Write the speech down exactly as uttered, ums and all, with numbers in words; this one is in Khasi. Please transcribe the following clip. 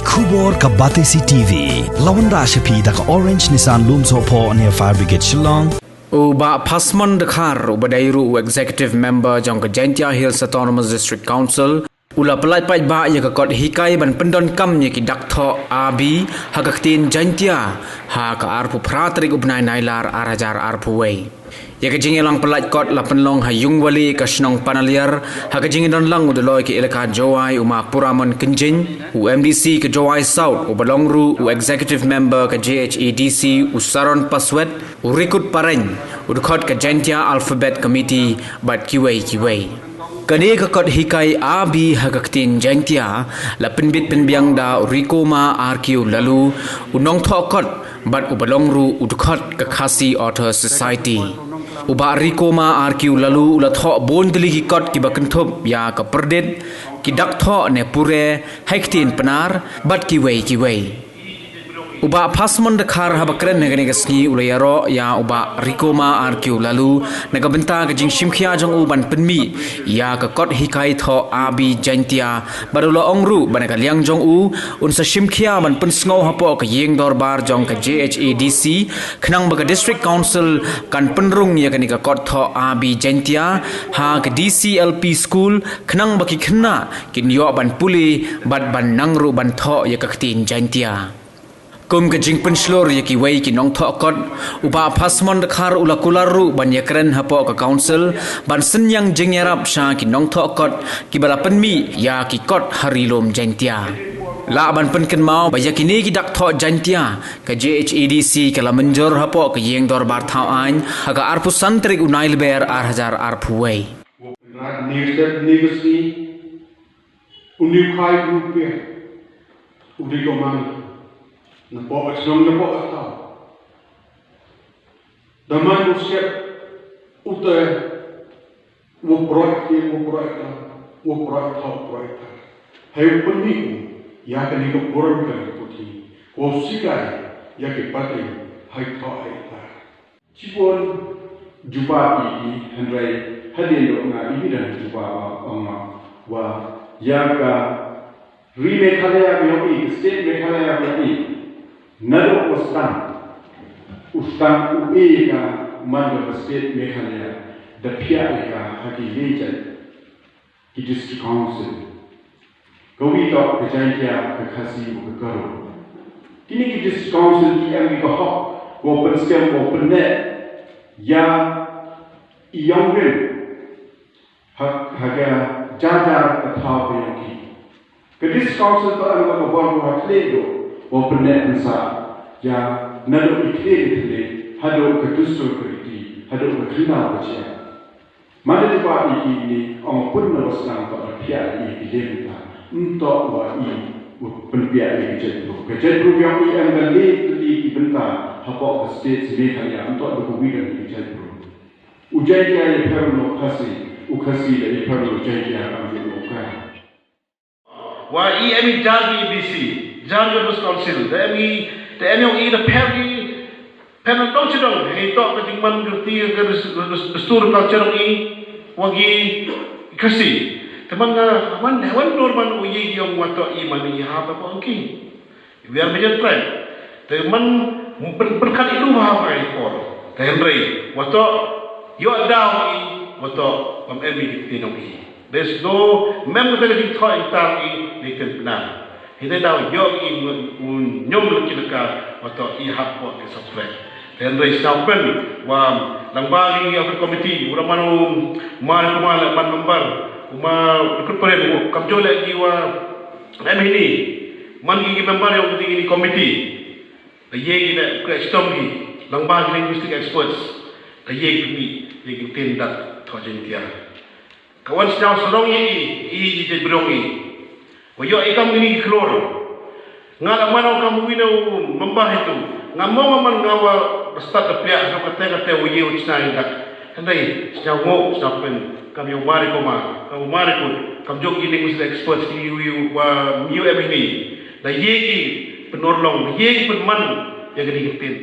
Khubor ka Batesi T V. La wanrah sha phi da ka Orange Nissan Lumsohphoh near Fire Brigade Shillong. U Bah Phasmon Dkhar, uba dei ruh u Executive Member jong ka Jaintia Hills Autonomous District Council, u la pyllait paidbah ïa ka kot hikai ban pyndonkam ïa ki dak thoh A B ha ka ktien Jaintia ha ka arphew phra tarik u bnai Nailar ar hajar arphew wei. Ïa ka jingïalang pyllait kot la pynlong ha Yungwali ka shnong Panaliar, ha ka jingdon lang u Doloi ka Elaka Jowai u Ma Puramon Kynjin, u M D C ka Jowai South, uba long ruh u Executive Member ka J H A D C u Saron Paswet, u Rikut Pareng, u dkhot ka Jaintia Alphabet Committee bad kiwei kiwei. Kane ka kot hikai A B ha ka ktien Jaintia la pynbit pynbiang da u Rikoma R Q Lalu, u nongthoh kot bad uba long ruh u dkhot ka Khasi Author Society. U Bah Rikoma R Q Lalu u la thoh bun tylli ki kot kiba kynthup ïa ka pyrdit, ki dak thoh ne pure ha ki ktien Pnar bad kiwei kiwei. U Bah Phasmon Dkhar haba kren ha kane ka sngi u la ïaroh ïa u Bah Rikoma R Q Lalu na ka bynta ka jingshimkhia jong u ban pynmih ïa ka kot hikai thoh A B Jaintia, bad u la ong ruh ba na ka liang jong u un sa shimkhia ban pynsngew hapoh ka ïing dorbar jong ka J H A D C, khnang ba ka District Council kan pynrung ïa kane ka kot thoh A B Jaintia ha ka D C L P School, khnang ba ki khynnah kin ïoh ban pule bad ban nang ruh ban thoh ïa ka ktien Jaintia. Kum ka jingpynshlur ïa kiwei ki nongthoh kot, u Bah Phasmon Dkhar u la kular ruh ban ïakren hapoh ka Council ban synñiang jingïarap sha ki nongthoh kot kiba la pynmih ïa ki kot ha Ri Lum Jaintia. Lah ban pynkynmaw ba ïa kine ki dak thoh Jaintia, ka J H A D C ka la mynjur hapoh ka ïing dorbar thaw aiñ ha ka arphew san tarik u Nailber ar hajar arphew wei. Rat ni set ni besi. Uni kai rupiah. Uni ko man. Na po ka chnong na po ka thaw. Da man u siap u te u proyek ni u proyek ta u proyek thaw proyek ta. Hai u pynmih u ïa kane ka burom ka puthi. Ko sikai ïa ki pateng hai thaw hai ta. Shibun jubab ïa i, hynrei hadien dok nga i bidang jubab ba ong nga wa ïa ka ri Meghalaya ka ïong i, ka state Meghalaya ka ïong i. Naduh u sdang u sdang u e ka man ka state Meghalaya, da phiah ïa ka ha ki lejat ki District Council. Ka wi toh ka Jaintia, ka Khasi, ka Garo. Kine ki District Council ki em ki ka hok, ko pynskem, ko pynneh ïa i ïong rim ha, ha ka jar jar ka thaw ka ïong ki. Ka District Council toh em ka bor ko ha khleh do, ko pynneh pynsah ïa naduh i khleh i khleh, haduh ka dustur ka riti, haduh ka khyndaw ka jia. Manda jubab ïa ki ni ong pun na wasnang toh da phiah ïa ki lem ta. Ntoh wa i u pynpiah ïa ki jaitbru. Ka jaitbru ïong i em ka leh tylli ki bynta hapoh ka state Meghalaya, ntoh da ka wi da ki jaitbru. U Jaintia ïapher no Khasi, u Khasi da ïapher no Jaintia, kam ju no ka. Wa i em i jar ki B C, jar ki Bus Council, da em i, da em i ong i da pher ki, pher na dong chidong, i toh ka jingman gerti ka dus-, dus-, dustur culture ong i, wa ki Khasi. Te man nga, wan, wan dur man u ye ki ong wa toh i man i ha ba ong ki. We are major tribe. Te man pyn-, pynkat i lu ha ba i por. Te hynrei, wa toh, ïoh daw i, wa toh, bam em i ki ktien ong i. There's no, mem kata ka jingthoh ïa ka ktien Pnar. Hi te daw ïoh i u ñiom leki leka, wa toh i hap ko ki subscribe. Te hynrei sñiaw pyn, wa lang ba ki office committee, u da man u, man u man, man member, u ma, u kut peren, u kam jooh leh ki wa, em hini, man ki ki member ïong ki ki committee. Da ye ki da kre stom ki, lang ba ki linguistic experts. Da ye ki ni, ye ki tin dak, thoh Jaintia. Ka wan sñiaw sarong i, i, i, i, brong i. Wa ïoh i kam ini ki klur. Nga la mano kam wina u member hitu. Nga mo nga man nga wa start da pia, so kate kate wa ye u chna i dak. Hynrei, sñiaw ngo, sñiaw pen. Kam ïoh mari ko ma, kam mari ko. Kam jok ini mesti experts ki wi wa yu em ini. Da ye ki penorlong, da ye ki penman, ya kini ki tin.